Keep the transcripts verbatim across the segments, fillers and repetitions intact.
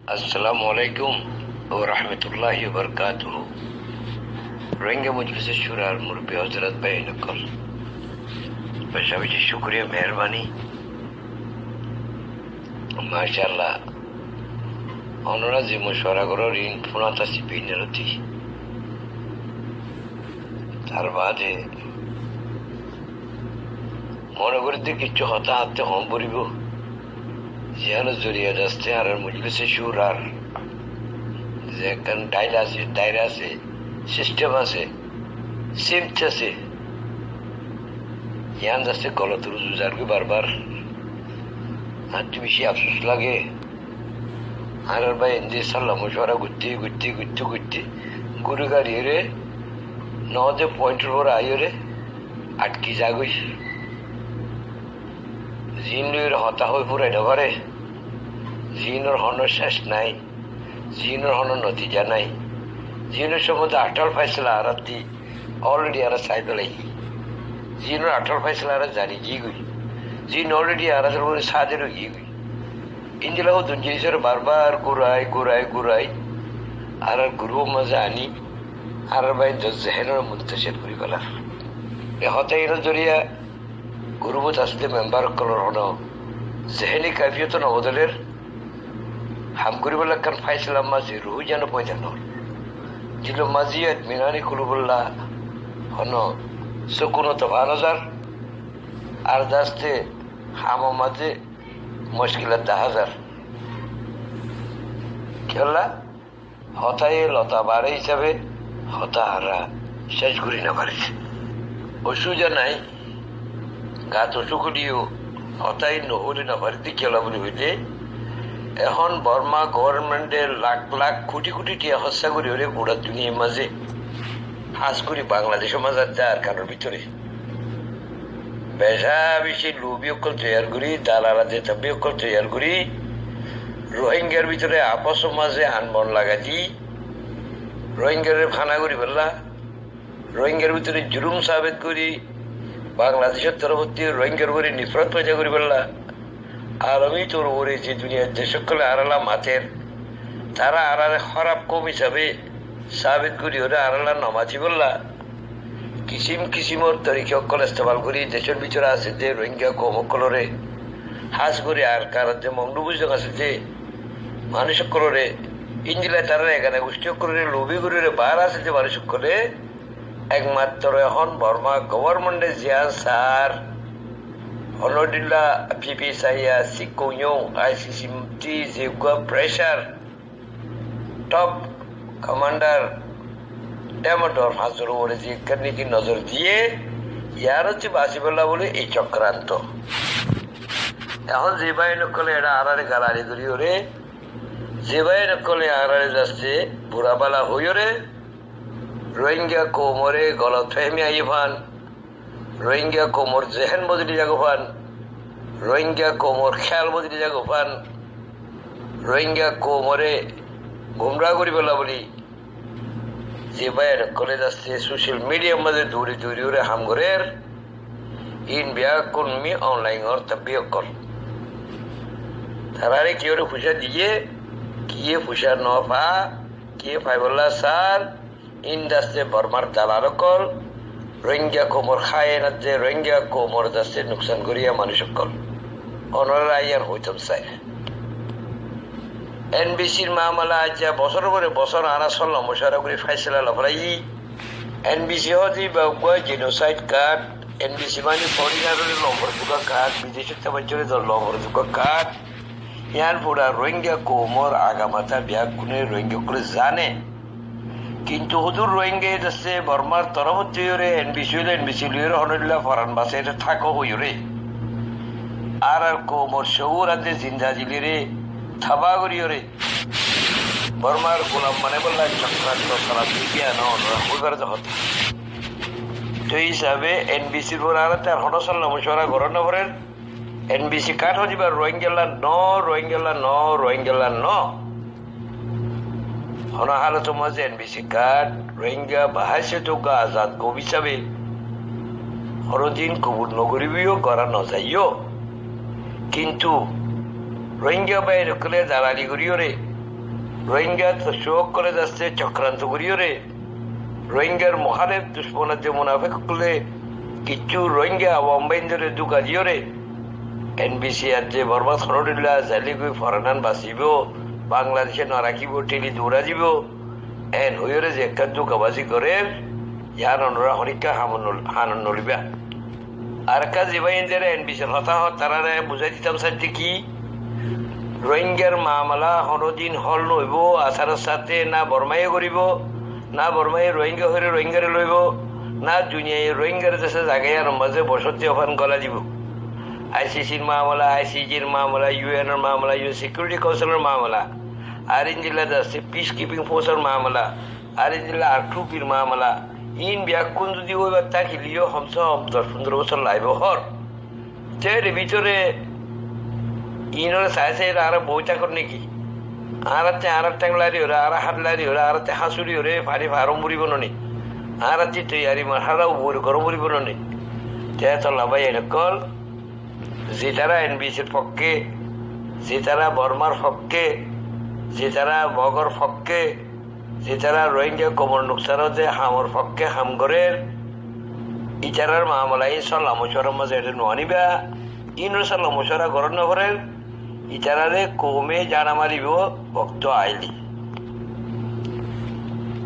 Assalamu alaikum wa rahmatullahi wa barakatuhu. Rohingya Mojlise Curar murubbi hozorot bái ókkol, beca beci cúkuriya, meherbani. Macállah, onora ze mocuwara gorór, in fúnat asé bein loti. Tar baade mone gorí de kessú hotá añáttu hoó foribó, ziyánor zoriya de asé añárar Mojlise Curar ze ekkán daira asé, daira asé, sistem asé, simt asé, yián de asé golot ruz uzar goi barbar. Añáttu beci afsus lage. Añárar bái ende solla mocuwara goitté, goitté, goitté, goitté, gúri gariyóre no de point or uore aiyóre atki zagói. Ziín loiyóre hotá hoi furai no fare, ziínor honó céc nái, ziínor honó notija nái, ziínor sombonde athól faisala añárattú already añára sai félaiyi, ziínor athól faisala añára zani giyégoi, ziín already añárar uore sader ói giyégoi. Endilla hoddún jinísore barbar gurai, gurai, gurai añárar gurufór mazé aní, añárar báindor zehénore muntacir gorí felar. E hotá inor zoriya gurufót asé de membar ókkolor honó zeheni kaifiyoto no bodoler, ham goríbolla ekkán faisalar mazé ruhú zano foida no ór. Dilor mazé itminani kulubólla honó sukun o tofa no zar, ar de asé hamor mazé muckilat dahá zar. Kiyólla? Hotáye lota bare hísabe hotá añára céc gorí no farir. Osubida nái, gat osuk óileyo hotáye no hoile no farir de kiyólla buli hoilé, ehón Borma gobornmente lak lak kuthi kuthi thiya hóssa gorí óre gura duniyar mazé, hás gorí Bangladecor mazé ar Arkanor bútore beca beci lubi ókkol toiyar gorí, dalal ade tabbi ókkol toiyar gorí, Rohingyar bútore afosor mazé anbon lagai di, Rohingyare fana goríbolla, Rohingyar bútore zulum sabit gorí, Bangladecor torofottú Rohingyar uore niforot foida goríbolla, alomi tor uore ze duniyar dec ókkole añáralla mater, tará añárare hóraf koum hísabe sabit gorí óre añáralla no matíbolla, kisim kisimor torika ókkol estemal gorí decor bútore asé de Rohingya koum ókkolore, hás gorí Arkanor de Mongdu Buzong asé de manúic ókkolore, endilla tarár egana gucthi ókkolore lubi gorí óre baáre asé de manúic ókkole, ekmatro ehón Borma gobornmente ziyán sar, honódilla P P S I, Sikh Union, I C C T, zeggúa pressure, top commander Demodor Fazlor uore ze ekkán niki nozor diye, yiánottú basibólla buli ei cokranto. Ehón ze báin ókkole eçé añárare galali gorí óre, ze báin ókkole añárare zaste bura bala hoi óre, Rohingya koumore golot fehmi aiyé fán, Rohingya koumor zehen bodoli zagói fán, Rohingya koumor kéyal bodoli zagói fán, Rohingya koumore gumra goríbolla buli ze báin ókkole zaste social media mazé duri duri óre ham gorér, in beggún mi online or tabbi ókkol. Tarare kiyóre fucá diye, kiyé fucá no fa, kiyé faibolla sar, in zaste Bormar dalal ókkol, Rohingya koumor háyanot de Rohingya koumor zaste nuksan goríya manúic ókkol. Onorare añí yián hoitam sai. N B C r mamala aijja bosór uore bosór añára solla mocuwara gorí faisala loi félaiyi. N B C hoó de íba uggúa genocide card, N B C mani foreigner ore lombor duga card, bidecót táibar zone lombor duga card. Yián fura Rohingya koumor agamatá beggúne Rohingya ókkole zane. Kintu hodún Rohingya zaste Bormar torofottú óre N B C óile N B C loi óre honódilla foran basai táko hoi óre, añárar koumor cour ade zinda dilire tabá gorí óre, Bormar gulam banaibólla cokranto solar de yián onora hoi faro de hotá. Toi hísabe N B C r uore añárattú ar honó solla mocuwara gorón no forer. N B C card hoó de íba Rohingyalla no, Rohingyalla no, Rohingyalla no. Honó halotor mazé N B C card Rohingya baháisote uggúa azad koum hísabe honódin kobul no goríbo yó, gora no zaibo. Kintu Rohingya báin ókkole dalali gorí óre, Rohingya cókkole zaste cokranto goríyore, Rohingyar muhálef ducmon ar ze munafek ókkole kiccú Rohingya awam báindore dúka diyóre, N B C ar ze Bormat horódilla zaile goi forenán basibó, Bangladece norakíbo, theli durai dibó, en hoiyóre ze ekkán dúkabazi gorér, yían onora honikka hanot nol-, hanot noloiba. Ar ekkán ze báiyaindore N B C r hotá hoór, taráre buzái ditam saidde ki, Rohingyar mamala honódin hól noóibo ARSA r sáte, na Bormaye goríbo, na Bormaye Rohingya hoiyóre Rohingyare loibo, na duniyaye Rohingyare dece zaga yíanor mazé bocót diya fán golai dibo. I C C r mamala, I C J r mamala, U N or mamala, U N Security Council or mamala, ar endilla zaste peacekeeping force or mamala, ar endilla R two P r mamala, iín beggún zodi óibar tákile yó hom se hom doc fundoro bosór laibo hoór. Te ere bútore iínore sai sai añára boi tákor né ki? Añárattú añárar théng lari óre, añárar hát lari óre, añárattú háñsuri óre faní farom foribó no né? Añárattú toiyari marhala ubor goró foribó no né? Te etolla báiyain ókkol, zitará N B C r fokké, zitará Bormar fokké, zitará Mogor fokké, zitará Rohingya koumor nuksanor ze hamor fokké ham gorér, itarar mamala iín solla mocuwarar mazé ede no aniba, iínor solla mocuwara gorón no forer, itaráre koume zana maribo okto aile.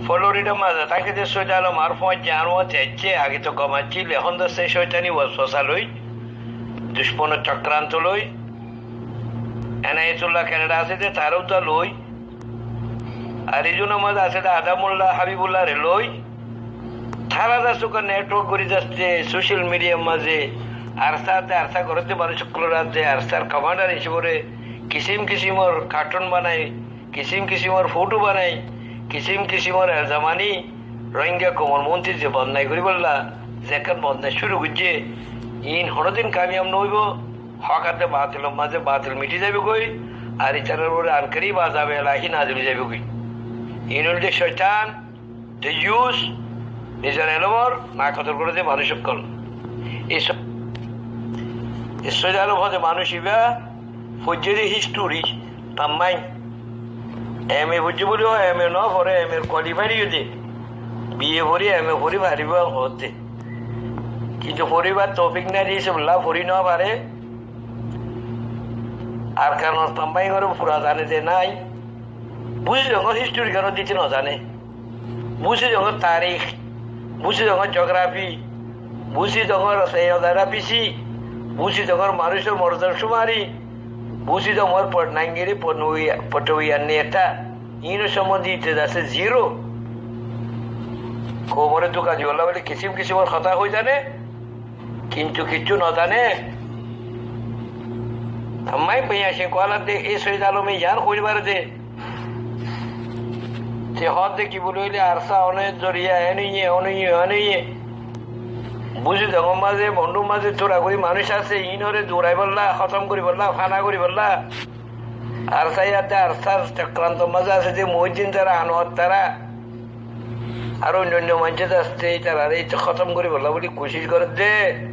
Floridar mazé táke de Soid Alom ar fuañti Anwar te aiccé, age to gom accíl, ehón de se coitani waswasa loi, ducmonor cokranto loi, Enayatullah Canada asé de, tará uddá loi, Arizona mazé asé de Adamulla Habibullare loi, tará de suka network gorí zaste social media mazé ARSA de, ARSA gorér de manúic ókkolore de, ARSA r commander hísabe kisím kisímor cartoon banai, kisím kisímor foto banai, kisím kisímor elzam aní, Rohingya koumor montri ze bodnam goríbolla, zekkán bodnam cúru goijjé, iín honódin kamiyab no óibo. Hók ar de batilor mazé batil miti zaibogói, ar itarar uore ankari azabe elahi nazil ói zaibogói. Iín óilde coitan, deyus, nizor elomor nakodor goré de manúic ókkol. Ei Soid Alom hoó de manúic ibá foijjé de histori tammáin. M A foijjé buli hoó, M A no fore, M A r qualified óiye de. B A fori, M A fori faribó hoó de. Kintu foribar toufik nai de hísabolla fori no fare. Arkanor tammáin goré fura zane de nái. Busidongor histori gán dite no zane. Busidongor tarik, Busidongor geography, Busidongor seyodara bisi, Busidongor manúicor mordom cumari, Busidongor por nangiri potowiya neta, iínor sombonde ite zaste zero. Koumore duka dibolla buli kisím kisímor hotá hoi zane, kintu kiccú no zane. Ammá baiya cé kualar de, e Soid Alome yián hoi fare de. Te hoódde ki buli hoile, ARSA one zoriya, en oiye, en oiye, en oiye. Busidongor mazé, Mondur mazé tura gori manúic asé, iínore duraibólla, hótom goríbolla, fana goríbolla. ARSA yadde ARSAr cokrantor mazé asé de Muhyiddin tara, Anwar tara. Ar oinno oinno maincé de asé, itarare ite hótom goríbolla buli kucíc gorédde.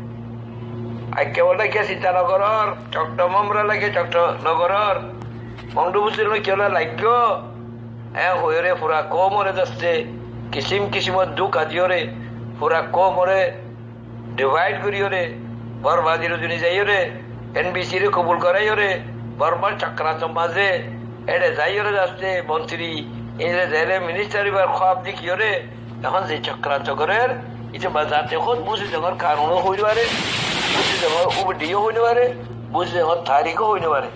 Aikká bolla kiyá sinta no gorór, cokto mamra lage cokto no gorór. Mondur Busidongor kiyólla laiggó. Eén hoiyóre fura koumore zaste kisím kisímor duka diyóre, fura koumore divide goríyore, Borma zero zone e zaiyóre, N B C re kobul goráiyore, Bormar cokrantor mazé, ére zaiyore zaste montri, ére zaiyore ministar ibar kuab dekiyore, ehón ze cokranto gorér, ite ba zate hot Busidongor kanun o hoi no fare, Busidongor ubedi o hoi no fare, Busidongor tarik o hoi no fare.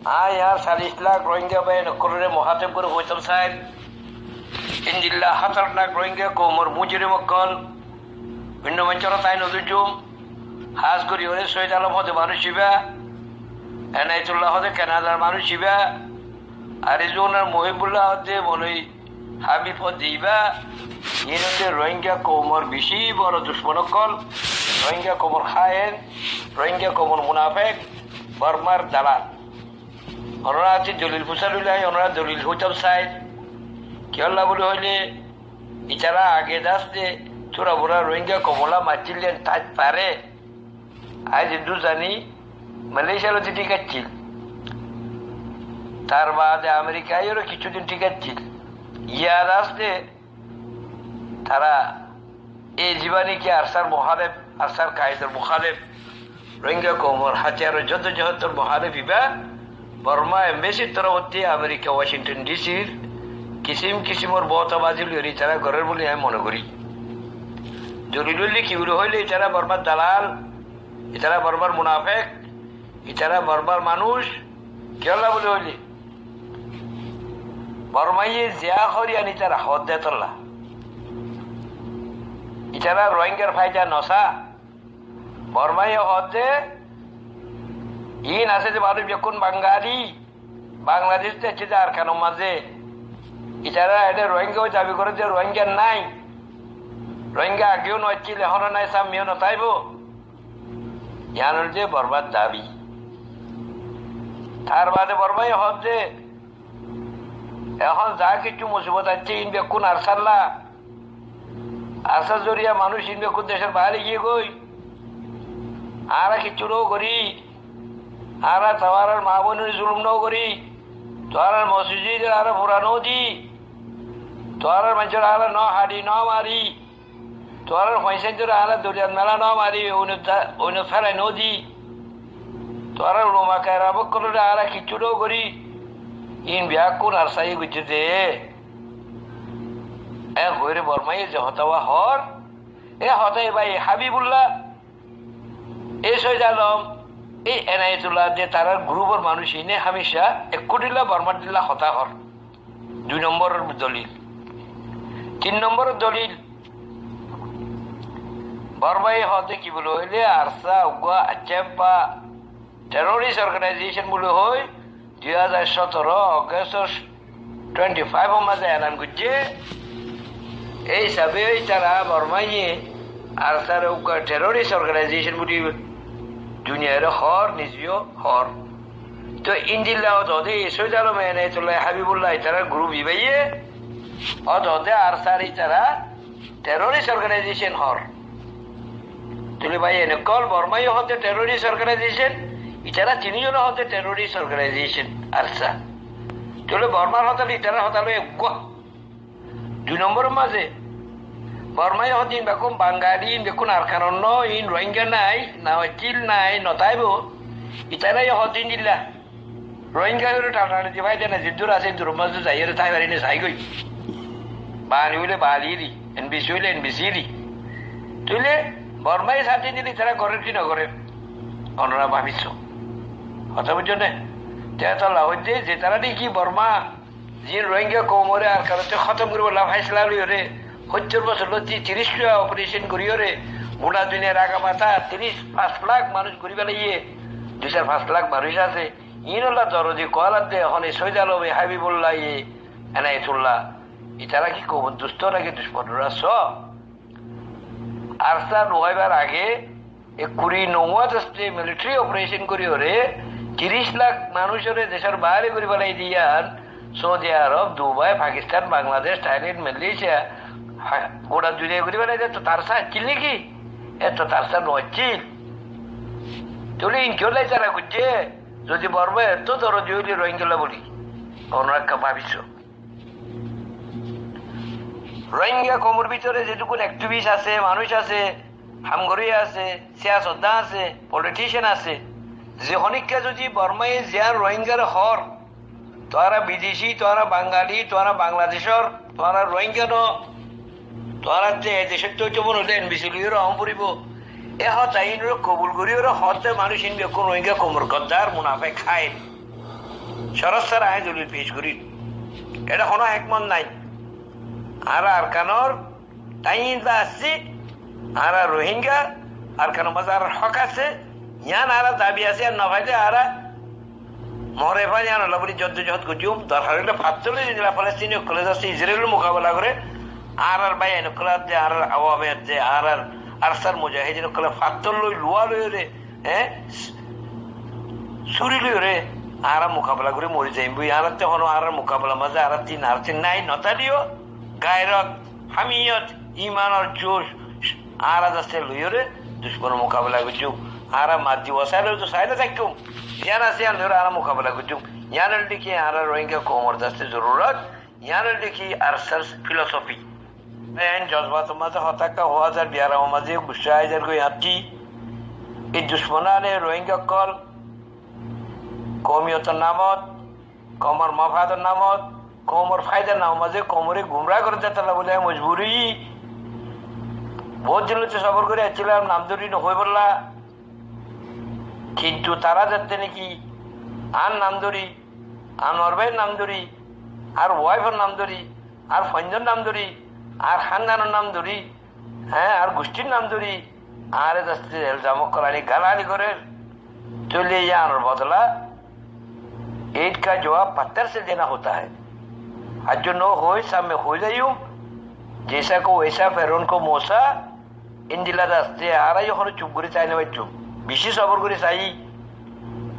Añí añár callic lak Rohingya bái ókkolore muhateb gorí hoitam sair, endilla házar lak Rohingya koumor mujrim ókkol, oinno maincóre tai no dujjum, hás gorí óre Soid Alom hoó de manúic ibá, Enayatullah hoó de Kanadar manúic ibá, Arizonar Muhibullah hoó de mone Habib hoó de ibá, iín óilde Rohingya koumor beci boro ducmon ókkol, Rohingya koumor haen, Rohingya koumor munafek, Bormar dalal. Onora ati dolil fusar óile añí onora dolil hoitam sair. Kiyólla buli hoile, itara age daste tura bura Rohingya koumore maccíl de tait fare. Añí zeddúr zani, Malaysia lóti thík accíl. Tar baade Amerikaye yó kissú din thík accíl. Yad asé de, tará e zibá niki ARSAr muhálef, ARSAr kaidar muhálef, Rohingya koumor hátiyaror joddojohodor muhálef ibá Borma embasir torofottí Amerika Washington D C r kisím kisímor bótabazi loiyóre itará gorér buli añí mone gorí. Dolil óilde ki buli hoilé itará Bormar dalal, itará Bormar munafek, itará Bormar manúic, kiyólla buli hoilé Bormaye ziyá hoór iyan itará hoódde tolla. Itará Rohingyar faida nosá. Bormaye hoódde, iín asé de manúic bekkún Bangali, Bangladec de accé de Arkanor mazé. Itará ede Rohingya ói dabi goré de Rohingya nái. Rohingya ageyó no accíl, ehóno nái, sammeyó no táibo. Yián óilde Bormar dabi. Tar baade Bormaye hoódde, ehón za kissú musibot aiccé, iín bekkún ARSAlla. ARSAr zoriya manúic iín bekkún decór baáre giyé goi. Añára kissú no gorí. Añára tuáñrar maa boinore zulum no gorí. Tuáñrar mosjid añára fura no di. Tuáñrar maincóre añára no haçi, no mari. Tuáñrar foisá dóri añára doriyat mela no mari, oinot za-, oinot félai no di. Tuáñrar ulama keram ókkolore añára kissú no gorí. Iín bekkún ARSAye goijjé de. E hoiyóre Bormaye ze hotá hoór, e hotá e bái Habibullah, e Sóid Alom, e Enayatullah de tarár gurupor manúic iíne hámicá ekkúdilla Bormar dilla hotá hoór. Dui nombor dolil. Tin nombor dolil, Bormaye hoódde ki buli hoilé, ARSA uggúa accámpa terrorist organization buli hoi, dui házar sótoro August twenty five or mazé elan goijjé. Ei hísabe itará Bormaye ARSAre uggúa terrorist organization buli duniyaire hoór, nizeyo hoór. Toi endilla ódode Sóid Alom, Enayatullah, Habibullah itarár group ibáye ódode ARSAre itará terrorist organization hoór. Tóile bái, ene ókkol Bormaye hoódde terrorist organization, itará tinúzone hoódde terrorist organization ARSA. Tóile Bormar hotá loi itarár hotá loi eggúa. Dui nombor mazé, Bormaye hoódde iín bekkún Bangali, iín bekkún Arkanor no, iín Rohingya nái, no accíl, nái, no táibo. Itaraye hoódde endilla. Rohingya óre thalthali di faida nái, zeddur asé, eddur mazé zaiyóre táibar ene saigói. Bangali óile Bangali di, N B C óile N B C di. Tóile Bormaye sáte endilla itará gorér ki no gorér? Onora bábiso. Hotá buijjó né? Te etolla hoiddé, zetará niki Borma Ziín Rohingya koumoré Arkanottu hótom goríbolla fáisala loiyóre, hóttor bosór lóti tiríc tua operation goríyóre, gura duniyar aga matá tiríc fañs lak manúic gorí felaiyé, dui sair fañs lak manúic asé. Iínolla dorodi koáladde ehón e Sóid Alom, e Habibullah, e Enayatullah, itará ki koumor dustó naki ducmon? Onora só. ARSA no óibar age E kuri nouwat asté military operation gorí óre tiríc lak manúicoré decór baáre gorí félai diyé. Saudi Arob, Dubai, Pakistan, Bangladec, Thailand, Malaysia, ha, gura duniyai gorí félai diyé. Etó ARSA accíl niki? Etó ARSA no accíl. Tóile iín kiyólla itará goijjé? Zodi Borma etó dorodi óile Rohingyalla bóli, onora ekka bábiso. Rohingya koumor bútore zetukkún activist asé, manúic asé, hamgorí asé, siyasotdan asé, politician asé, ze honikka zodi Bormaye ziyán Rohingyare hoór, tuáñra bidecí, tuáñra Bangali, tuáñra Bangladecór, tuáñra Rohingya no, tuáñrattú e decóttu óito mone óile N B C loiyóre aón foribó. E hotá iínoré kobul goríyoré hoódde manúic iín bekkún Rohingya koumor goddar, munafek, háin. Córot sára aññí dolil pec gorír. Eçé honó hekmot nái. Añára Arkanor táinda así, añára Rohingya, Arkanor mazé añárar hók asé, yián añára dabi asé, yián no faile añára more fán, yiánolla bóli joddojohod goijjum. Dorhar óile fattór loi zendilla Falastini ókkole asé Israilor mukabela goré, añárar báiyain ókkol adde, añárar awam adde, añárar ARSAr mujahidin ókkole fattór loi, luwa loiyóre, e, súri loiyóre añára mukabela gorí mori zaiyum boi. Añárattú honó añárar mukabelar mazé añárattú, añárattú nái, no táileyo gairot, hamiyot, imanor joc añára asé loiyóre ducmonor mukabela goijjum. Añára maddi wasail ottu sai no táikkum. Yián asé, yián loi añára mukabela goijjum. Yián óilde ki añára Rohingya koumor daste zorurot, yián óilde ki ARSA'r philosophy. Yián jozbator mazé hotá ekká hoó zar, biyaramor mazé guccá ai zargói añáttu. Ei ducmonane Rohingya ókkol koumiyotor namot, koumor mofador namot, koumor faidar namor mazé koumoré gumrá gorédde tolla bóli añí mojbur óiyi. Bout din óiye sobor gorí aiccílam, nam dóri no hoibolla. Kintu tará zatte niki añár nam dóri, Anwar báir nam dóri, añár waifor nam dóri, añár fuaindor nam dóri, añár hándanor nam dóri, há, añár gucthír nam dóri, añáre zaste elzam ókkol aní galagali gorér, tóile yiánor bodola ید کا جواب پتھر سے دینا ہوتا ہے. Aijjó no hoi, sámme hoi zaiyum, جیسا کو ویسا، فرعون کو موسیٰ. Endilla zaste añára yó honó cup gorí sai no faijjum. Beci sobor gorí sai.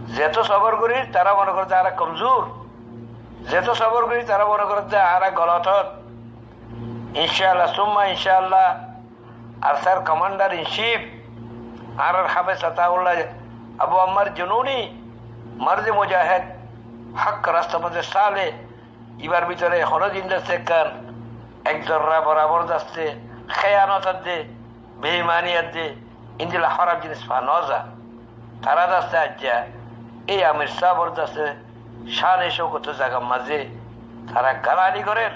Zeto sobor gorí, tará mone goré de añára komzur. Zeto sobor gorí, tará mone goré de añára golot ot. Incállah, summa incállah, ARSA'r commander in chief, añárar Háfez Ataullah Abu Ammar Jununi, marze mujahed, hók rastar mazé sale, ibar bútore honó din zaste ekkán ek zorra borabor zaste, héyanot adde, beimani adde, endilla hóraf jinis fa no za. Tará zaste aijja ei amir sábor zaste cáne cóukotor zagar mazé tará galagali gorér.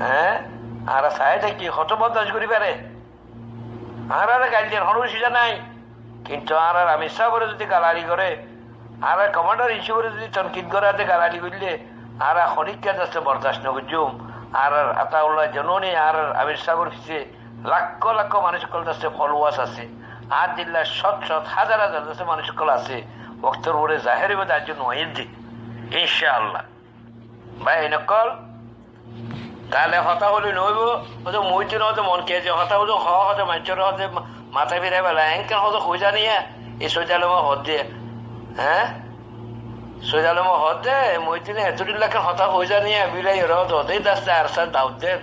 Há? Añára sai táki, hoto bordac gorí fare. Añárare gail der honó osubida nai. Kintu añárar amir sábore zodi galagali goré, añárar commander in chief ore zodi tonkid goré de galagali goille, añára honikka zaste bordac no goijjum. Añárar Ataullah Jununi, añárar amir sábor fisé lakkó lakkó manúic ókkol zaste followers asé. Añár dilla cót cót házar házar zaste manúic ókkol asé. Woktor uore zaher óibo de, aijjó no óiye de. Incállah. Bái ókkol, taile hotá hoile no óibo. Hoó de Muhittin hoó de Monkez hoó de, hoó de maincóre hoó de ma-, matá firai fela. Enkán hoó de hoi zaniya, e Soid Alome hoó de. Há? Soid Alome hoó de, Muhittine etodin lakkán hotá hoi zaniya, bilai ore hoó de, e daste ARSA daut der.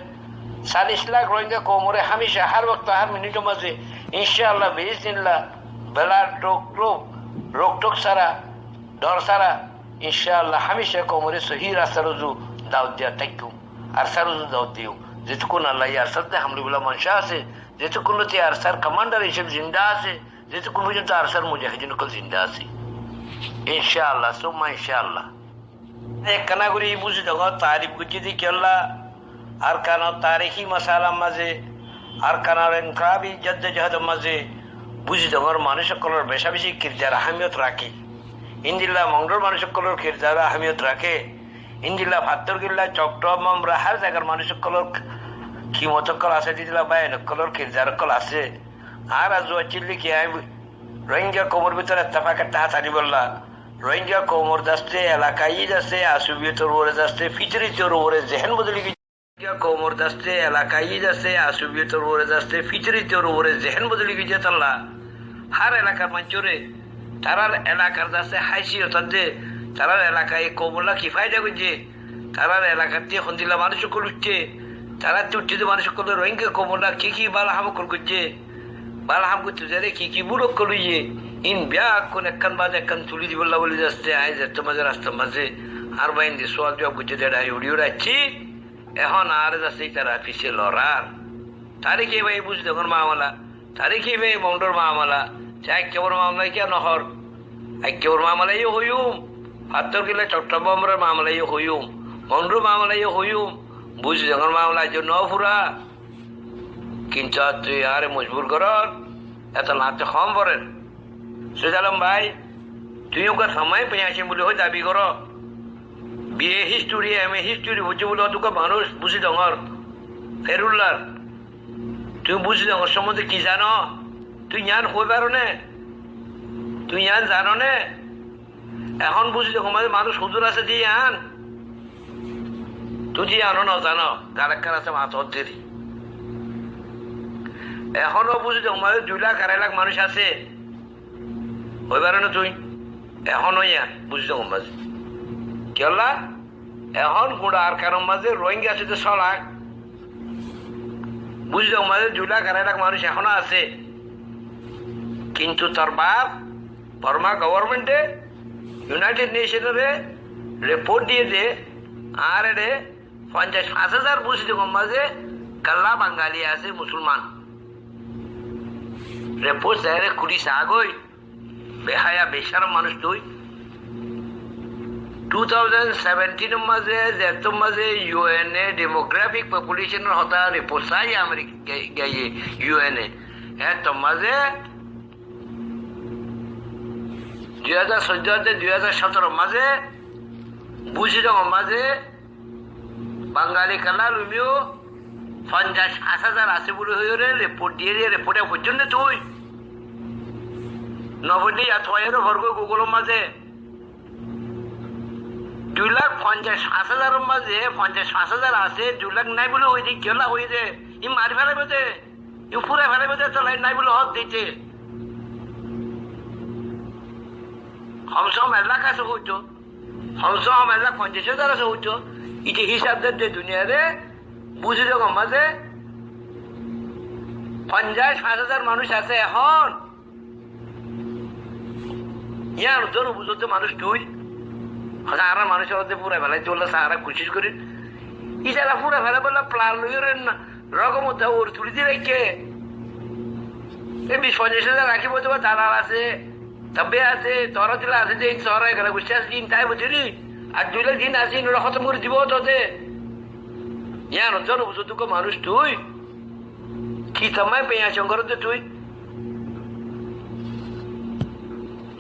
Sallic lak Rohingya koumore hámica, hár wokto, hár minitor mazé, incállah, biiznillah, bela rok tok, rok tok sára, dor sára, incállah, hámica koumore sohí rastar uzu daut diya táikkum. ARSA'r uzu daut diyum. Zetukkun Allah ye ARSA'r de ham loibolla manca asé, zetukkun loti ARSA'r commander in chief zinda asé, zetukkun foijjonto ARSA'r mujahidin ókkol zinda asé. Incállah, summa incállah. Ekkán gorí Buzidongor tarif goijjé de kiyólla, Arkanor tarikí masalar mazé, Arkanor inkolabi joddojohodor mazé Buzidongor manúic ókkolor becabeci kirdar ahámiyot raké. Endilla Mongdur manúic ókkolor kirdar ahámiyot raké. Endilla Fattorkilla, Chottogram, Bamra hár zagar manúic ókkolor kimot ókkol asé, endilla bái ókkolor kirdar ókkol asé. Añára zuaccíl de ki añí Rohingya koumor bútore ettefak ettehad aníbolla. Rohingya koumor daste elakayi daste asubiyotor uore daste fitriyotor uore zehen bodoli giyé. Rohingya koumor daste elakayi daste asubiyotor uore daste fitriyotor uore zehen bodoli giyé tolla. Hár elakar maincóre, tarar elakar daste haisiyot adde, tarar elakaye koumolla ki faida goijjé, tarar elakattú hondilla manúic ókkol uiththé, tarattú uiththé de manúic ókkole Rohingya koumolla ki ki bála ham ókkol goijjé, bála ham goittó zaiyóre ki ki bul ókkol óiye, in beggún ekkán baade ekkán tuli dibolla buli daste añí zettór mazé rastar mazé añár bái indi sual juwab goijjé de, añí uçí uçí aiccí. Ehón añáre daste ítara fisé lorar. Tarike bái Buzidongor mamala, tarike bái Mongdur mamala, te Aikkabor mamala kiyá no hoór? Aikkabor mamala yó hoiyum, Fattorkilla Chottogram Bamrar mamala yó hoiyum, Mongdur mamala yó hoiyum, Buzidongor mamala aijjó no fura. Kintu ar tui añáre mojbur gorór, etolla añáttu hom forer. Soid Alom bái, tui uggwá tamai paiyasim buli hoi dabi goró. B A history, M A history foijjó buli hoi uggwá manúic Buzidongor, Ferullar. Tui Buzidongor sombonde ki zano? Tui yián hoi faro né? Tui yián zano né? Ehón Buzidongor mazé manúic huzur asé de yián? Tui de yiáno no zano, gal ekkán asé mator deri. Ehóno Buzidongor mazé dui lak, arai lak manúic asé. Hoi faro né tui? Ehóno yián Buzidongor mazé. Kiyólla? Ehón gura Arkanor mazé Rohingya asé de só lak. Buzidongor mazé dui lak, arai lak manúic ehóno asé. Kintu tor baf, Borma government e United Nation ore report diye de, añáre de fonjaic fañs házar Busidongor mazé kalla Bangali asé, Musulman. Report zaire kuri sagoi, behaya besharom manúc tui. Two thousand seventeen or mazé, zettor mazé U N e demographic population or hotá report sai America ge-, geiye U N e. Ettor mazé dui házar soiddo de dui házar sótoro mazé, Busidongor mazé, Bangali kalla lumiyo fonjaic fañs házar asé buli hoiyore report diye de, report e foijjós né tui? No foijjé yat hoiyore forgoi Google or mazé. Dui lak fonjaic fañs házar or mazé fonjaic fañs házar asé, dui lak nai buli hoiyore, kiyólla hoiyore? I mari felaibo de, i furai felaibo de, tolla nai buli hoó de. Hom se hom ek lak asé hoito. Hom se hom ek lak fonjaic házar asé hoito. Ite hísab de de duniyare, Busidongor mazé fonjaic fañs házar manúc asé ehón. Yián to no buzós de manúc tui. Hotá añára manúc ore de furai felai de, tolla añára kucíc gorir. Itara furai felaibolla plan loiyore na, rokom ota ore tuli di raikké. E bic fonjaic házar rakíbo de, dalal asé, tabbe asé, tora tila asé, de tora egana guccí asé, din tai buzí ni. Ar dui lak din asé, inora hótom gorí dibo to de. Yián to no buzós de uggwá manúc tui. Ki tamai peña congor de tui.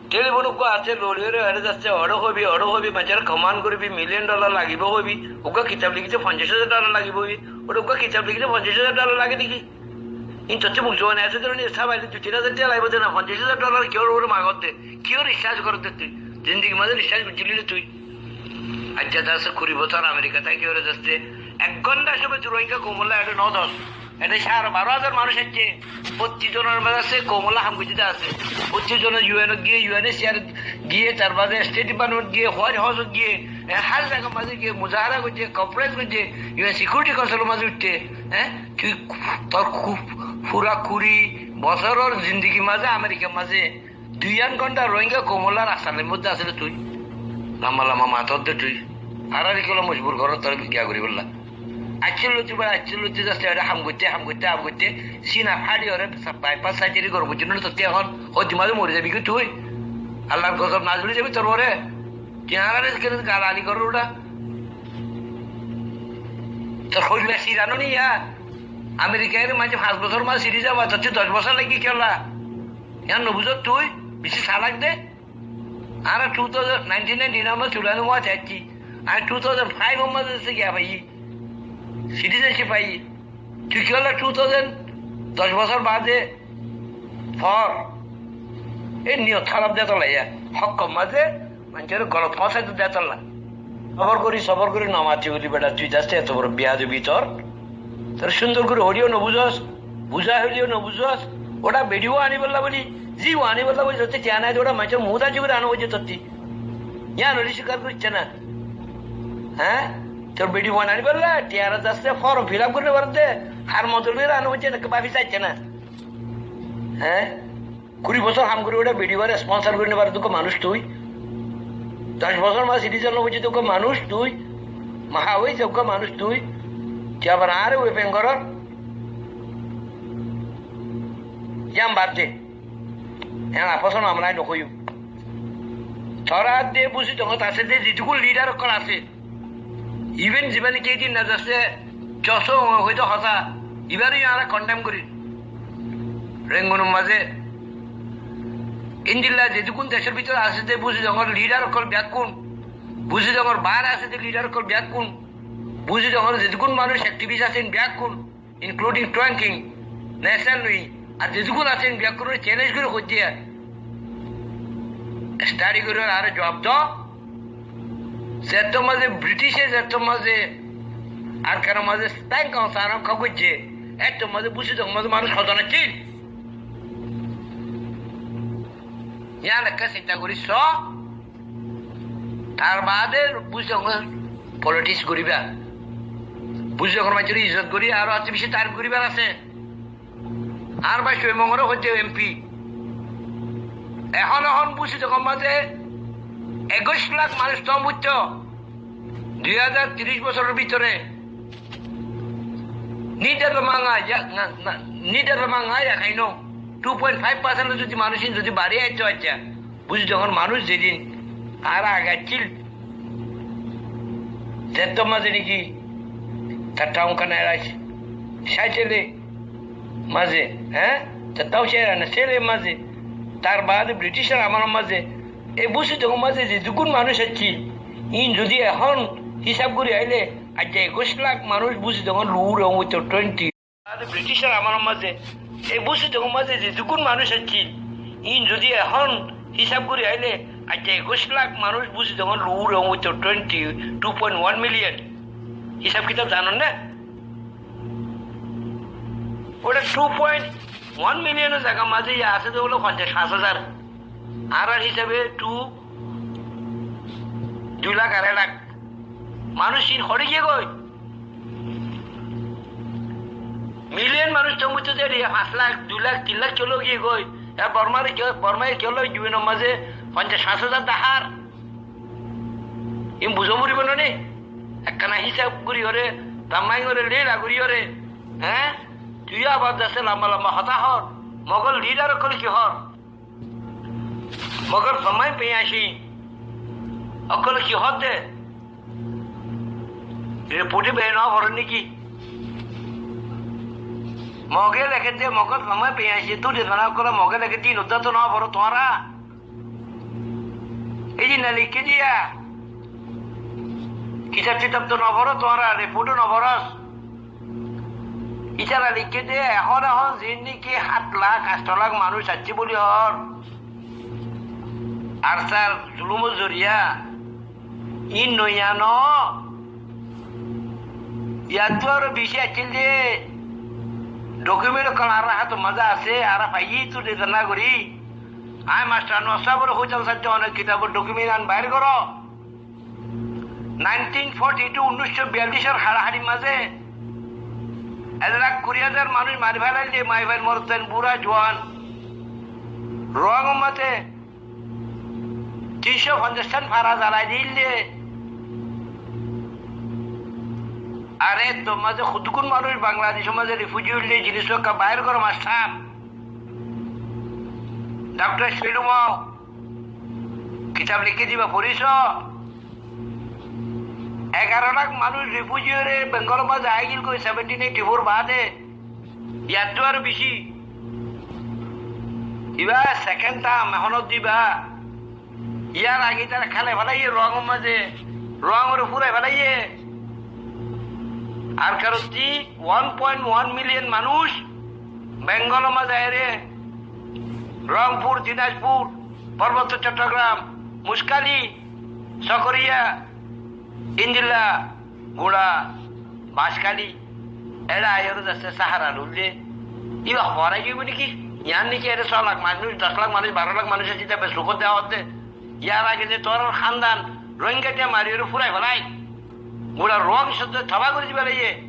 Telefon uggwá asé, lori lori ere zaste, ore hoibi, ore hoibi, manúcore command goribi, million dollar lagibo hoibi, uggwá kitab likíte fonjaic házar dollar lagibo hoibi, ore uggwá kitab likíte fonjaic házar dollar lage de ki? In totte muk zobane asé de, sabaile dui tin házar tiya laibo de na, fonjaic házar dollar kiyór uore magor de, kiyór research goror de tui? Zindigi mazé research goijjili ne tui? Accá, zaste kuri bosór America táki ore zaste ek gonta somot Rohingya koumolla ede no dos. Ede sáre baró házar manúc aiccé. Fottí zonor mazé asé, koumolla ham goijjé de asé. Fottí zone U N ot giyé, U N H C R ot giyé, tar bade State Department ot giyé, White House ot giyé, e, hár zagar mazé giyé muzahara goijjé, conference goijjé, U N Security Council or mazé uiththé. E, tui tor ku-, fura kuri bosóror zindigi mazé America mazé dui añ gonta Rohingya koumolla rastar moiddé asé de tui. Lamba lamba mator de tui. Añárar ikkolla mojbur goror tore giya goribolla. Aiccé lóti bái, aiccé lóti zaste, ere ham goitte, ham goitte, ham goitte. Sina fári ore sa-, bypass surgery gorbo, buzíli ne? Totte ehón hoddimazé mori zabi ki tui? Allar gozob nazil ói zabi tor uore. Tui añárar ikkolla galali goror uçá. Tor hoilla sira no niya. America ere manúce fañs bosór mazé siri zaba, totte doc bosór lage kiyólla? Yián no buzós tui, beci salak de. Añára two thousand, nineteen ninety-nine mazé Sudan or mazé táikki. Añí two thousand five or mazé giya faiyi, citizenship faiyi. Tui kiyólla two thousand, doc bosór bade for? E niyot háraf de tolla, ya hók or mazé manúcore golot foóñsai de tolla. Sobor gori, sobor gori no mati buli beda, tui zaste eto boro biyadobi tor. Tor cúndor gori hoileyo no buzós, buzái hoileyo no buzós. Uçá video anibálla buli, ziyán anibálla buli, totte tiya nai de, uçá manúcor muúntu aijjé gori ana óiye totte. Yián ore sikar goriccé na. Há? Tor video anibálla tiya nai, zaste form fill up gorinibálla de, hár modol gori ana óiye na, báfi saiccé na. Há? Kuri bosór ham gori uçá video ore sponsor gorinibálla de uggwá manúc tui. Doc bosór mazé citizen óiye de uggwá manúc tui. Maha óiye de uggwá manúc tui. Tui abar añáre weapon goror. Yián bad de. Yián afoso no amlai no hoiyum. Tor adde Busidongot asé de zetukkun leader ókkol asé. Even zibá niki edin na zaste Joso hoito hotá, ibáre yó añára condemn gorir. Rengunor mazé endilla zetukkun decór bútore asé de Busidongor leader ókkol beggún, Busidongor baáre asé de leader ókkol beggún, Busidongor zetukkun manúc activist asé beggún, including Tuang King, National Wing, ar zetukkun asé beggúnore challenge gori hoiddé, study gori añáre zuab do. Zettót mazé British e, zettót mazé Arkanor mazé Spain Council ot ham goijjé, ettót mazé Busidongor mazé manúc hotó accíl? Yián ekká sinta gori só. Tar bade Busidongor politics goriba. Busidongor manúcor izzot gori aró beci beci tarif goribar asé. Añár bái Suimongore hoiddé M P. Ehón, ehón Busidongor mazé ekuic lak manúic tom óito. Dui házar tiríc bosóror bútore nidar manga ya, na, na, nidar manga ya kaino. Two point five percent zodi manúic in zodi bari aito aitto, Busidongor manúic zedin añára age accíl, zettót mazé niki tar town kana era saitéle mazé, há? Tar town era na sele mazé. Tar baade Britishor amolor mazé e Busidongor mazé zedukkún manúic accíl, in zodi ehón hísab gorí aile, aijja ekuic lak manúic Busidongor lur óito twenty. Britishor amolor mazé e Busidongor mazé zedukkún manúic accíl, in zodi ehón hísab gorí aile, aijja ekuic lak manúic Busidongor lur óito twenty, two point one million. Hísab kitab zanon na? Óta two point one million or zagar mazé ya asé de óilo fonjaic fañs házar. Añárar hísabe two, dui lak, arai lak manúic in hoçé giyé goi. Million manúic tom óito de, fañs lak, dui lak, tin lak kiyólla giyé goi. Ar Bormare kiyó-, Bormaye kiyólla U N or mazé fonjaic fañs házar dahár. In buzá foribó no né? Ekkana hísab gorí óre, tammáin óre, leela gorí óre, há? Tui abar dase lamba lamba hotá hoór. Mogor lidar ókkole ki hoór? Mogor tammáin peñaci ókkole ki hoór de? Report e bere no foró niki? Moge leké de, Mogor tammáin peñaci, tui de zana ókkole Moge leké de, in uddá to no foró tuáñra. Ei ziín na leikké diya, kitab titab to no foró tuáñra, report o no forós. Ítara leikké de, ehón ehón ziín niki hát lak, añctho lak manúic aiccé buli hoór. ARSA r zulumor zoriya, in noiya no. Yattú aró beci accíl de, document ókkol añárar hátor mazé asé, añára faiyí, tui de zana gorí. Añí mastor Anwar sábore hoitam saittó, one kitabor document gán bair goró. Nineteen forty two, unnícco biyallicor haçahaçir mazé ek lak kuri házar manúic mari felailde, maiyafuain, morotfuain, bura, juan. Ruángor mazé tincó fonjaic tán fara zalai dilde. Ar eddo mazé hoddúkun manúic Bangladecor mazé refugee óilde, ziníc uggwá bair goró mastor. Daktor Sailumo kitab leikké de, ibá foríso. Egaró lak manúic refugee óre Bengalor mazé aigil goi seventeen eighty four baade. Yattú aró beci. Ibá second term, ehón diba. Yar age tará kálai felaiyé Ruángor mazé, Ruángore furai felaiyé. Ar karottí one point one million manúic Bengalor mazé aiyóre Rongpur, Dinajpur, Parbotto Cottogram, Muskali, Sokoriya, Indilla, Gura, Baskali, ere aiyóre dase Sahara lulde. Ibá horai giyói niki? Yián niki ere só lak manúic, doc lak manúic, baró lak manúic asé, ita besukot dewa hoó de. Yar age de tuáñrar hándan Rohingya diya mari óre furai felai, gura Ruang sodde toba gorí diba laiye.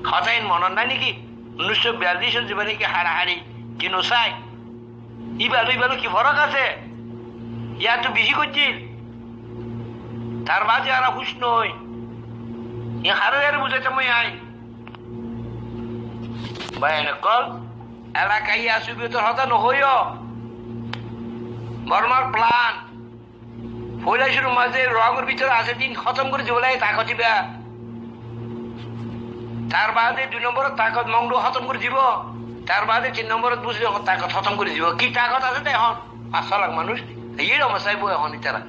Hotá in monot nai niki? Unnícco biyallicor ziba niki haçahaçi, genocide. Ibá loi ibá loi ki forok asé? Yar to beci goijjíl. Tar baade añára huc noi. Iín haré haré buzaitám añí. Bái ókkol, elaka yá subiyotor hotá no hoiyó. Bormar plan. Foila cúrur mazé Ruángor bútore asé din hótom gorí dibolla takot ibá. Tar baade dui nombor takot Mongdu hótom gorí dibo. Tar baade tin nombor Busidongor takot hótom gorí dibo. Ki takot asé de ehón? Fañs só lak manúic. Ei rokóm saibo ehón itará.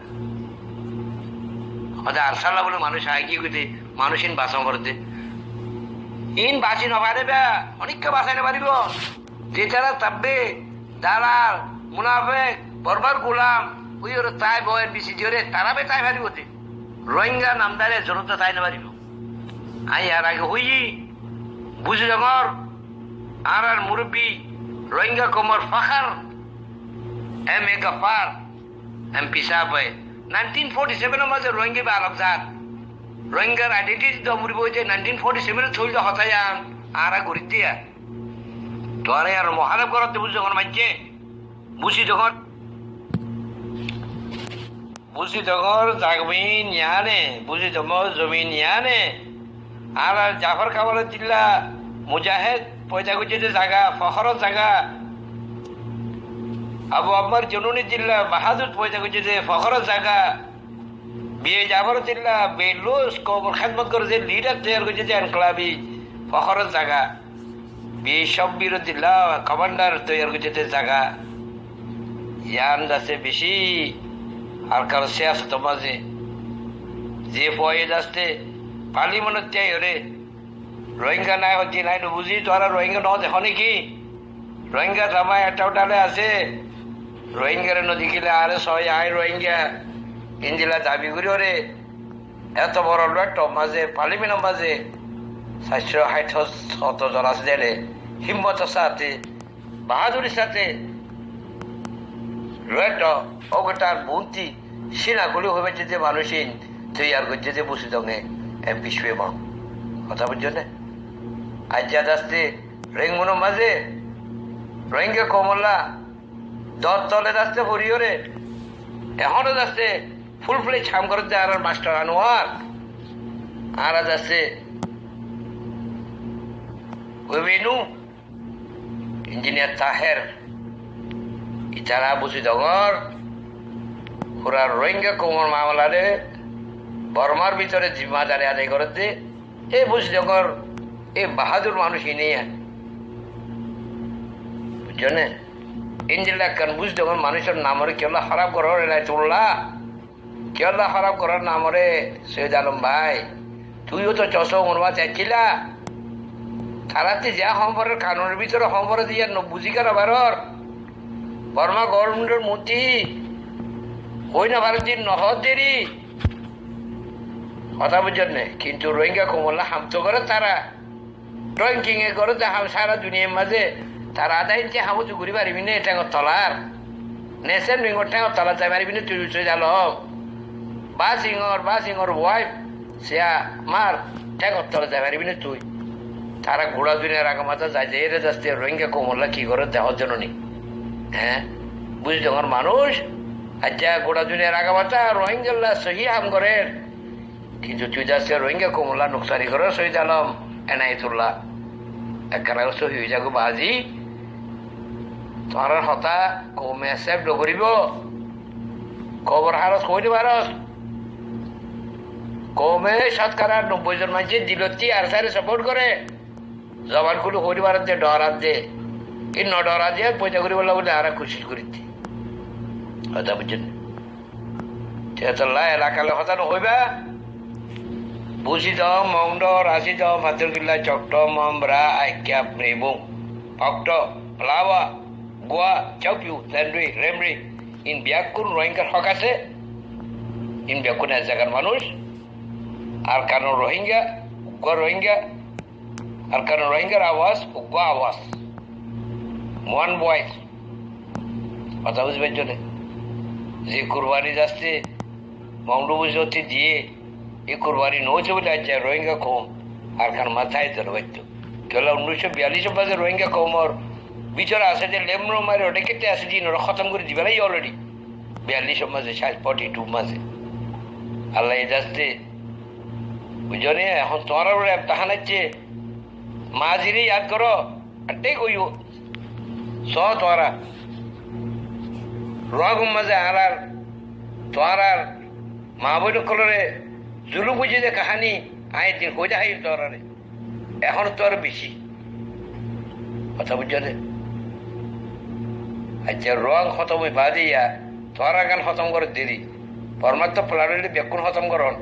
Óde ARSA lla buli manúic aigiyói de, manúic in basá foré de. In basi no fare ba, onikka basai no faribo. Zetará tabbe, dalal, munafek, Bormar gulam, ui ore tai bo, N B C D ore, tará be tai faribo de. Rohingya namdar e zorurot tai no faribo. Añí yar age hoiyí, Busidongor, añárar murubbi, Rohingya koumor fakhar, M A Gaffar, M P sáb e nineteen forty seven or mazé Rohingya ibá alok zat. Rohingyar identity dom uribo de nineteen forty seven ot hoil de hotá yián, añára gorí diya. Tuáñra yián muhálef goró de Busidongor maincé. Busidongor Busidongor zamin yiáne, Busidongor zomin yiáne. Añárar Jafar Kamalor dilla mujahed foida goijjé de zaga, fohóror zaga. Abu Ammar Jununir dilla bahadur foida goijjé de fohóror zaga. Biye Jafar dilla belus koumor hédmot goré de lidar toiyar goijjé de enkelabi, fohóror zaga. Biye Cóbbir dilla komandar toiyar goijjé de zaga. Yián daste beci Arkanor siyasotor mazé. Ze fuaye daste Parliamentot aiyóre Rohingya nai hoddé nai no buzí, tuáñra Rohingya no dekó niki? Rohingya zama ekta udale asé. Rohingyare no dekíle añáre sói, añí Rohingya. Endilla dabi gorí óre eto boro luettor mazé, Parliamentor mazé, saircó háit sóttor zon asé dele, himmotor sáte, bahadurir sáte, luettor, ógotar bunti, sina kúli hoibar de manúic in toiyar goijjé de Busidonge, em, beci bemor. Hotá buijjó né? Aijja daste Rengunor mazé Rohingya koumolla dor tole daste fori óre, ehóno daste full fledged ham goré de añárar mastor Anuar, añára daste Webenu, Injiniyar Taher, itara Busidongor fura Rohingya koumor mamalare Bormar bútore zimmadari adai goré de, e Busidongor e bahadur manúic ine yián. Buijjó né? Endilla ekkán Busidongor manúicor namore kiyólla hóraf gorór Enayatullah? Kiyólla hóraf gorór namore, Soiyid Alom bái? Tui yó to cóso umor mazé accíla. Tarattú ziya hom forer, kanunor bútore hom forer de yián no buzí kiyólla baror? Borma gobornmentor monti hoi no farer de no hoór deri. Hotá buijjó né? Kintu Rohingya koumolla ham to gorér tara. Trafficking e gorér de ham sára duniyar mazé. Tara adá inci ham uzu gorí faribi né théngor tolar? Nesen Wingor théngor tolar zai faribi né tui, Soiyid Alom? Basingor, Basingor wife, Siyamar théngor tolar zai faribi né tui? Tara gura duniyar agamata zai zai ere daste Rohingya koumolla ki gorér dehór zonno ni? Hé? Busidongor manúic, aijja gura duniyar agamata Rohingyalla sóhi ham gorér. Kintu tui daste Rohingya koumolla nuksani gorór, Soiyid Alom, Enayatullah. Ekkán agor sóhi ói zagói bazi. Tuáñrar hotá koume accept no goríbo. Kobor halos hoi no faros. Koume cótkara nobboi zon maincé dilottí ARSA re support goré. Zoban kúli hoi no farer de, dhorar de. Ki no dhorar de, foida goríbolla buli añára kucíc gorí de. Hotá buijjó né? Te tolla elaka loi hotá no hoiba. Busidong, Mongdo, Rasidong, Fatorkilla, Cokto, Mombra, Aikkap, Mribung, Pokto, Plawa, Gua, Chokpiu, Tendui, Remri, in beggún Rohingyar hók asé. In beggún ek zagar manúic. Arkanor Rohingya, uggwá Rohingya, Arkanor Rohingyar awaz, uggwá awaz. One voice. Hotá buzí faijjó né? Ze kurbani daste Mongdu buzotti diye, e kurbani no óito buli aijja Rohingya koum Arkanor mazé táito no faitto. Kiyólla unnic cót biyallic or mazé Rohingya koumor bútore asé de lemro mari othai kette asé de inore hótom gorí diba lage already. Biyallic or mazé, forty two mazé. Allah e daste, buijjó né, ehón tuáñrar uore emtahán aiccé. Mazire yad goró, ar thík óiyo. Só tuáñra. Ruángor mazé añárar, tuáñrar maa boin ókkolore zulum goijjé de kaháni, añí ek din hoói deháiyum tuáñrare. Ehón tuáñra beci. Hotá buijjó né? Aijja Ruang hótom ói baade ya, tuáñrar gán hótom gorér deri. Bormat to flood óile beggún hótom goron.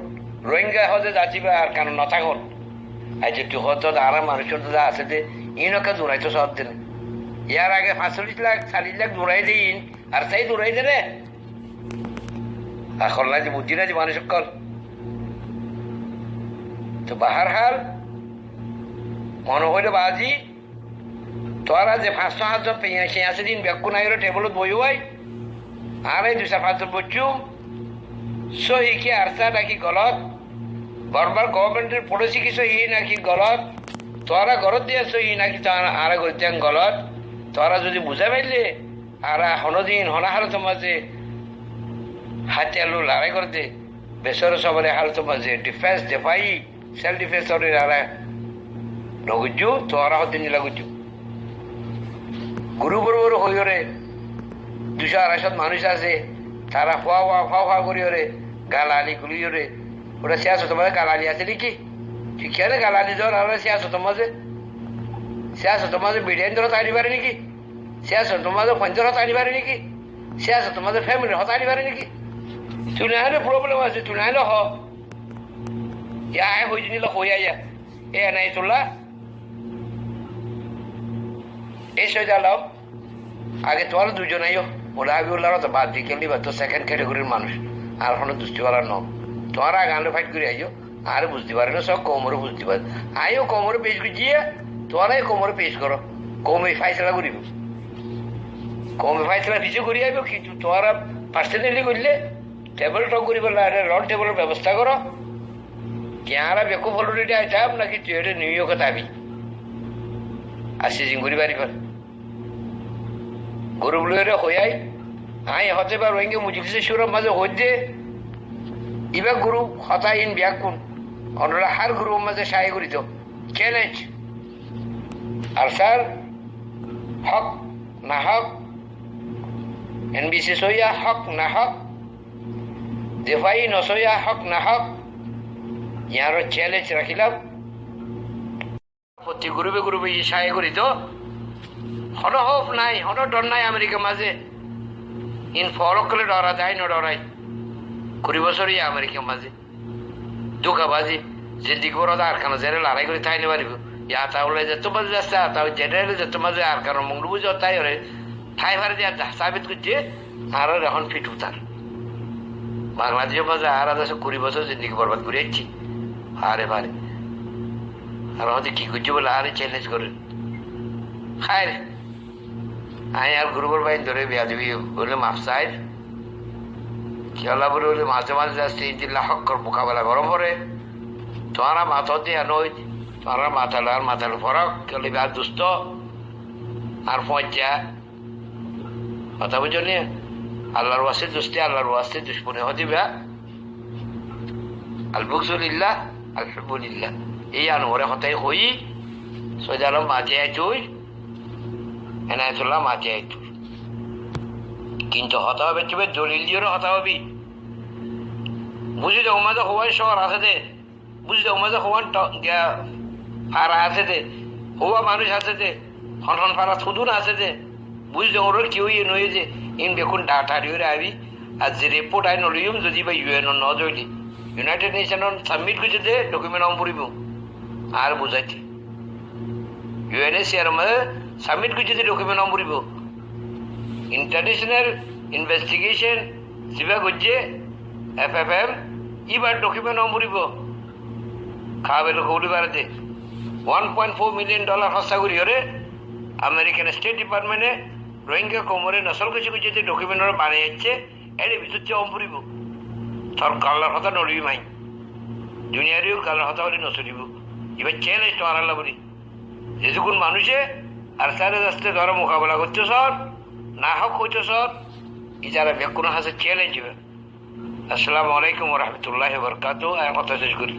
Rohingya hoó de zati ba Arkanot no tákon. Aijja tui hoór de añárar manúic ókkol de asé de, iín ekká duraito soódde né. Yar age fañsollic lak, sallic lak durai de iín, ARSA ye durai de né. Akol nai de, buddí nai de manúic ókkol. To bahar hal, mone hoile bazi, tuáñra ze fañs só hát zon feñi asé de iín beggún aiyóre tebelot boiyó bái. Añára dui sair fañs zon boiccúm. Sóhi ki ARSA náki golot? Bormar gobornmentor polisi ki sóhi náki golot? Tuáñra goródde yián sóhi náki tuáñra, añára goródde yián golot? Tuáñra zodi buzái faille, añára honódin honó hálotor mazé Hátiyar loi larái goré de, besóre sobore hálot mazé difens, defai, self difens óre larái no goijjó, tuáñra hoddé nila goijjó. Gurupor uore hoiyóre, duicó aráicó manúic asé, tará fua fua fua fua goríyóre, galali gulíyóre, óra siyasot mazé galali asé niki? Kiyólla galali zor, añára siyasot mazé, siyasot mazé bidiyain dóro tái di fare niki? Siyasot mazé foinzor hotá aní fare niki? Siyasot mazé femilir hotá aní fare niki? Tui no aile problem asé, tui no aile ho. Ya, añí hoiyí nila hoiyá ya. E Enayatullah, e Soid Alom, age tuáñra duizon aiyó. Molla Habibullar hotá bad di, kiyólla iba to second category r manúic. Ar hono dusti wala no. Tuáñra age añáre fight gorí aiyó. Añáre buzdi fare no, sób koumoré buzdi fare. Añí yó koumoré pec goijjí, tuáñra yó koumoré pec goró. Koume faisala goríbo. Koume faisala fisé gorí aibó, kintu tuáñra personally goillé table talk goríbolla, ede round table or bebosta goró. Ki añára bekkún Florida aitam naki tui ede New York ot aibi? Ar sizin gorí faribá. Gurup loiyóre hoiyái, añí hotáiba Rohingya Mojlisor Cúrar mazé hoóidde, ibá gurup hotá iín bekkún, onorá hár gurupor mazé cáya gorí do, challenge. Arsar, hók, nahók, N B C sóiya, hók, nahók, defai no sóiya, hók, nahók, iínoré challenge rakílam. Fottí gurupe gurupe yí cáya gorí do. Hono hóuf nái, hono dhor nái Amerikar mazé. Iín foór ókkole dhorá de, añí no dhorái. Kuri bosór yí Amerikar mazé. Dúkabazi, zindigi bór de Arkanor ziyán larái gorí tái no faribó. Yá Ataullah zettót mazé asé, Ataullah General zettót mazé Arkanor monglu buzí táiyore. Tái fare de ar sábit goijjé, añárar ehón fit utar. Bangladecor mazé añára dase kuri bosór zindigi borbad gorí aiccí. Fare fare. Ar hoóde ki goijjé bóle añáre challenge gorer. Háir. Añí ar gurupor báindoré beyadobi óile maf sair. Kiyólla bóle mazé mazé dase endilla hókkor mukabela gorá fore. Tuáñra mato de ya noóit. Tuáñra matalo ar matalo forók. Kiyólla ibá ar dusto. Ar foóñijja. Hotá buijjó né? Allar waste dusti, Allar waste ducmoni hoó de ibá. Al bugzu lillah, al hubbu lillah. Ei Anware hotá hoói, Soid Alom mati aitoi, Enayatullah mati aitoi. Kintu hotá hoibar tumi dolil diyóre hotá hoibi. Buzí de, ummade hoói cóor asé de. Buzí de, ummade hoówan to-, giya fara asé de, hoówa manúic asé de, hon hon farat hudún asé de. Buzí de, uñrár ki óiye no óiye de, iín bekkún data diyóre aibi. Ar ze report añí no loiyum, zodi ibá U N ot no zoile, United Nation ot submit goijjé de document aún foribo. Añáre buzaité. U N H C R ot submit goijjé de document aún foribo. International Investigation zibá goijjé, F F M, ibár document aún foribo. Kabel kobul ibáre de. One point four million dollar hóssa gorí óre American State Department e Rohingya koumoré nosol kushi goijjé de document óre banai aiccé, ére bútocce aún foribo. Tor gallar hotá no loiyum añí. Duniyar yó gallar hotá hoilé no solibo. Ibá challenge tuáñralla buli. Zedukkún manúice ARSA re zaste dóro mukabela goittó sór, nahók hoitó sór, itará bekkúnor hañsé challenge ibá. Assalamu alaikum wa rahmatullahi wa barakatuhu. Añí hotá céc gorí.